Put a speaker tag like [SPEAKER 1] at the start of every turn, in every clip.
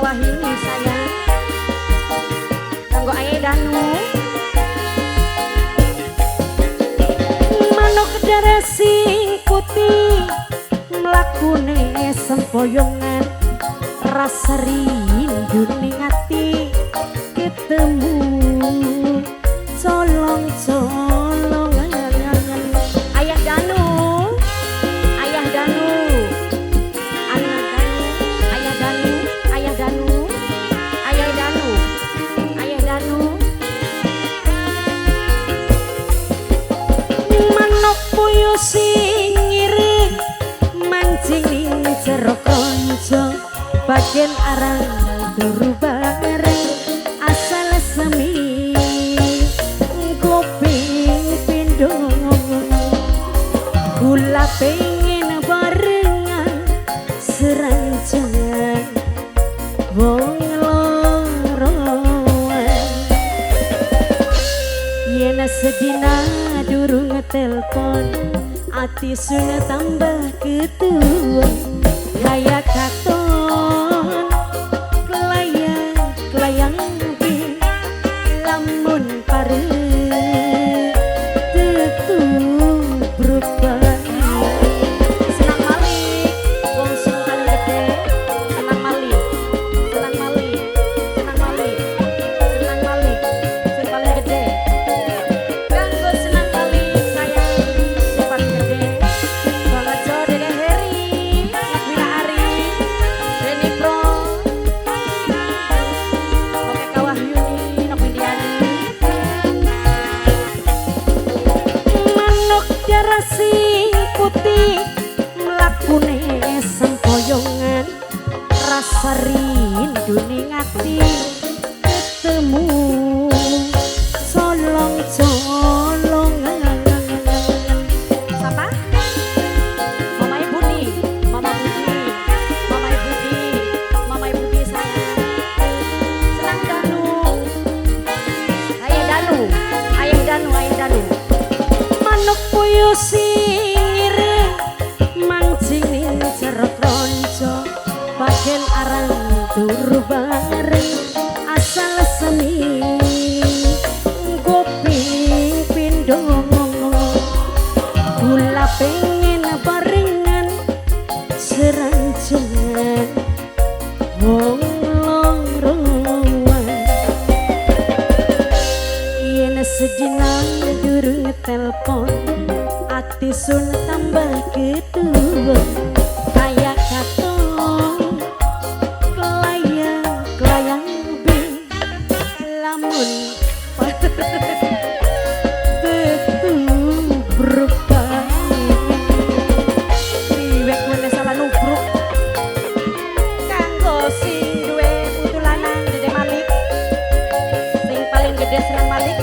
[SPEAKER 1] Wahyuni sayang. Kanggo Ayah Danu. Manuk dara sing putih mlakune sempoyongan, rasa rindu ning ati ketemu colong-colongan. Ayah Danu, Ayah Danu, Anak Danu, Ayah Danu, Ayah Danu, Ayah Danu, Ayah Danu. Manuk puyuh sing ngiring mancing ning jero konco, bagian arang turu bareng asal semi kuping pindho. Kula pengen barengan serancangan wong loroan. Yen sedina durung telpon ati sun tambah ketua, kaya katon kelayang kelayang bi lamun pare tetubruk. Senang Malik, wong sing paling gede. Senang Malik, senang Malik, senang Malik, senang Malik, sing paling gede. Kanggo senang Malik sayang sing paling gede. Bang Jo, Dede Heri, Nabila Ari, Reni Pro, Oke Kawahyuni, Nok Windiani. Manuk darah sing putih mlakune sempoyongan, rasa rindu ning ati ketemu solong-solongan. Siapa? Mama Budi, Mama Budi, Mama Budi, Mama Budi sayang. Senang Danu, Ayah Danu, Ayah Danu, Ayah Danu. Manuk puyuh sing ngiring mancing ning jero kronco, bagian arang turu bareng asal semi kuping pindho. Kula pengen barengan serancangan wong loroan. Yen sedina durung telpon ati sun tambah ketua, kaya katon kelayang kelayang bi lamun tetubruk. Priwek meneh salah nubruk. Kanggo sing duwe putu lanang Dede Malik, sing paling gede senang Malik,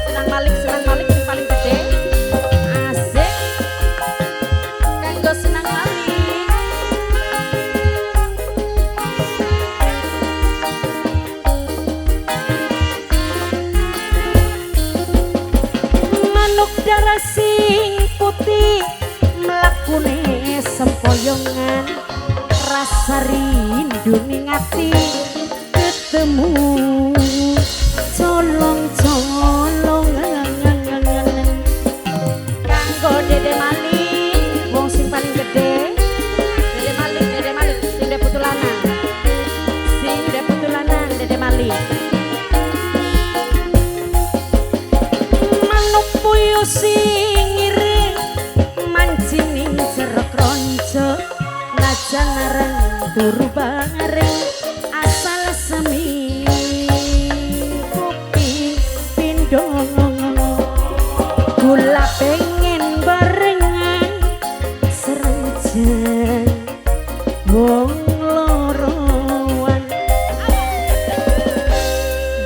[SPEAKER 1] senang Malik, senang Malik sing paling gede. Asik. Kanggo senang Malik. Manuk darah sing putih mlakune sempoyongan, rasa rindu ning ati ketemu colong-colongan. Kanggo Dede Malik, wong sing paling gede. Dede Malik, Dede Malik, sing de putu lanang. Sing de putu lanang Dede Malik. Manuk puyuh sing ngiring mancing ning jero kronco, najan arang turu bareng asal semi kuping pindho. Kula pengen barengan serancan wong loroan.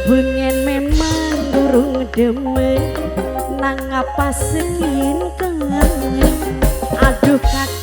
[SPEAKER 1] Bengen memang durung demen nang apa sekin kangen. Aduh kakek